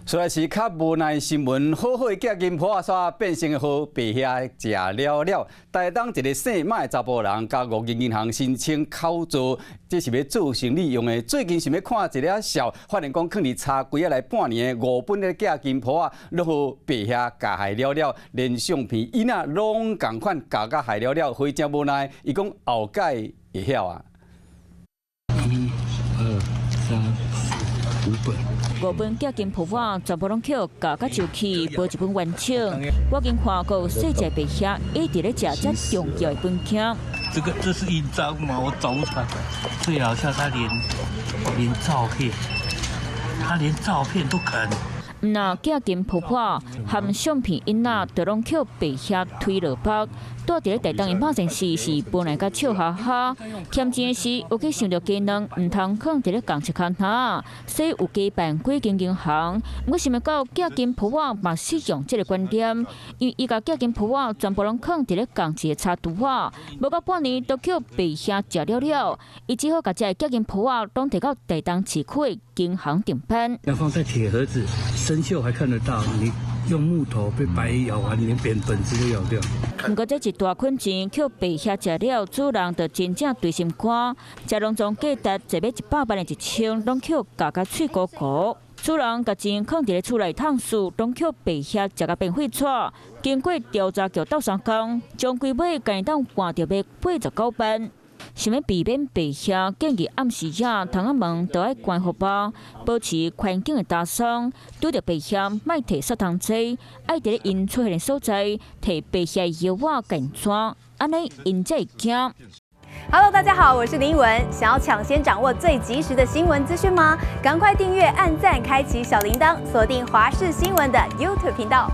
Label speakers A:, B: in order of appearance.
A: 雖然是較無奈新聞，好好的寄金鋪仔，煞變成予白蟻食了了。台東一个姓馬的查埔人，共五間銀行申請口座，這是欲做生理用的。最近想欲看一个笑，發現講囥佇茶櫃仔內半年的五本的寄金鋪仔，攏予白蟻共害了了，連相片印仔攏仝款共共害了了，非常無奈。伊講後蓋會曉啊。
B: 一、二、三、四、五本。
C: 五本寄金鋪仔全部攏予咬甲皺去，無一本完整。我經看過細隻白蟻一直咧食這重要的本件。
B: 這個這是印章嗎？我找不出來。最好笑，他連照片都啃。
C: 毋若寄金鋪仔含相片印仔，都攏予白蟻推落腹。蹛佇咧台東的馬善市是無奈佮笑哈哈。欠錢的是有去想著雞卵，毋通囥佇咧仝一空頭，所以有加辦幾間銀行。毋過想袂到寄金鋪仔嘛使用這个觀念，因為伊共寄金鋪仔全部攏囥佇咧仝一个茶櫥仔，無夠半年都予白蟻食了了。伊只好共這个寄金鋪仔攏提到台東市區的銀行頂班。
B: 要放在鐵盒子，生鏽還看得到。你用木頭被白蟻咬完，連本本子都咬掉。
C: 毋過這一大捆錢予白蟻食了，主人就真正捶心肝。這攏總價值坐欲100萬的一千，攏予咬甲碎糊糊。主人共錢囥佇咧厝內硩欶，攏予白蟻食甲變廢紙。經過調查局鬥相共，將規尾共會當換著欲89萬。想欲避免白蟻，建議暗時仔窗仔門都愛關予飽，保持環境的乾爽。拄著白蟻，莫提殺蟲劑，愛佇咧𪜶出現的所在，提白蟻藥仔共𪜶鑽，按呢𪜶才會驚。
D: Hello，大家好，我是林文。想要搶先掌握最及時的新聞資訊嗎？趕快訂閱、按讚、開啟小鈴鐺，鎖定華視新聞的 YouTube 頻道。